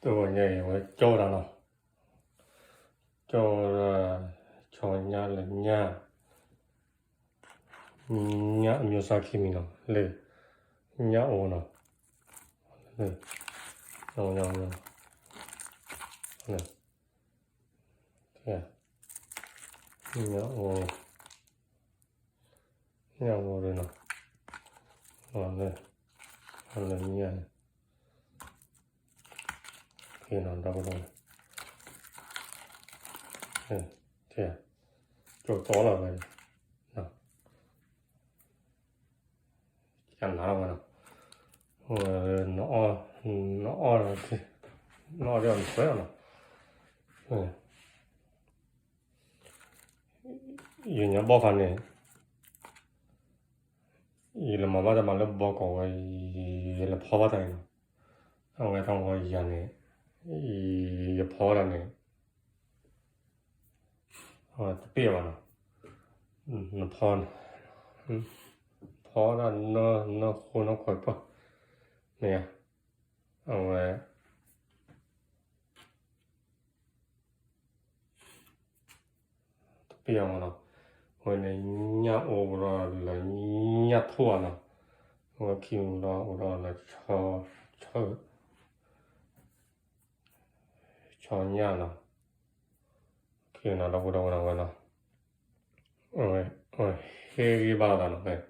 တဂီၤညါအံၤ အဝဲကၠီဝဲဒၣ်နီၤ, ကၠီဝဲဒၣ် ဆီညၣ်လၢညၣ်, ညၣ်အမျိုးစားခံမံၤနီၤ, လၢ ညၣ်အိနီၤ, လၢ ညၣ်အိ, ညၣ်အိ, ညၣ်အိနီၤ, လၢ လၢညၣ် ဒီပုၢ်ဒီဝဲၢ်, ကၠီတီလီၤဝဲ, ကနၤလီၤဝဲနီၤ, နအီၣ်, နအီၣ်, နအီၣ်ဒီးနဆွဲလီၤနီၤ, ယညါဘီၣ်ခါန့ၣ် ယလဲၤမၤဘၣ်တၢ်မၤလၢဘီကီးဝဲ, ယလဲၤဖီဘၣ်တၢ်အံၤနီၤ, အဝဲတၢ်ဂီၤယၤန့ၣ်, ယဖီတၢ်န့ၣ်, တပ့ၢ်ဘၣ်နီၤ, နဖီ, ဖီဒၣ်နီၢ်ဃိနီၢ်ခွဲးပှၢ်, မ့ၢ်ဧါ, အဝဲ တပ့ၢ်အီၤမးနီၤ, အဝဲန့ၣ် ညၣ်အိၣ်ဒီးလၢညၣ်ထိၣ်ဧါနီၤ, အဝဲခံမံၤလီၤအိၣ်ဒီးလၢ ဆီညၣ်နီၤ, ခံနီၤ ဒီပုၢ်ဒီဝဲၢ်နီၤဝဲနီၤ, အဝဲဟ့ၣ်ဂံၢ်ဘါသးနီၤ,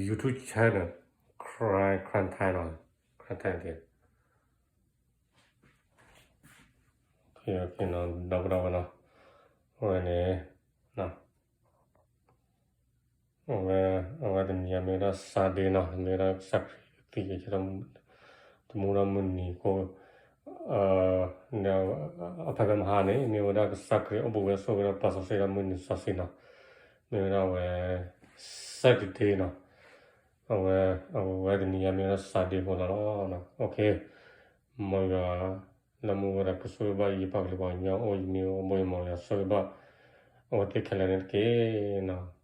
YouTube channel, Cry Cry Thai နီၤ, Cry Thai နီၤ, ဒီပုၢ်ဒီဝဲၢ်နီၤ, အဝဲန့ၣ် အဝဲ အဝဲတနံၤအံၤမ့ၢ်ဝဲဒၣ် Sunday နီၤ, မ့ၢ်ဝဲဒၣ်ကစၢ်ခရံာ်သံ တမူဒီးမုၢ်နံၤအဃိ, အဖဲဖဲမဟါန့ၣ် မ့ၢ်ဝဲဒၣ်ကစၢ်ခရံာ်အိၣ်ဘှံးဝဲဆိၣ်ဂ့ၤဒီးပာ်စီဆှံဒီးမုၢ်နံၤစီဆှံနီၤ, မ့ၢ်ဝဲဒၣ်ဝဲ Saturday နီၤ, အဝဲ အဝဲတနံၤအံၤမ့ၢ်ဝဲဒၣ် Sunday ဖိလီၤလီၤ, မ့ၢ်ယွၤ လၢမူဝဲဒၣ်ကဆိၣ်ဂ့ၤဘၣ်ယပှၤကလုာ်ပှၤကညီအိၣ် ယမ့ၢ်အိၣ်ဘှံးယမီၢ်လၢ ဆိၣ်ဂ့ၤဘၣ် အဝဲသ့ၣ်ခဲလၢာ်န့ၣ်တက့ၢ်နီၤ.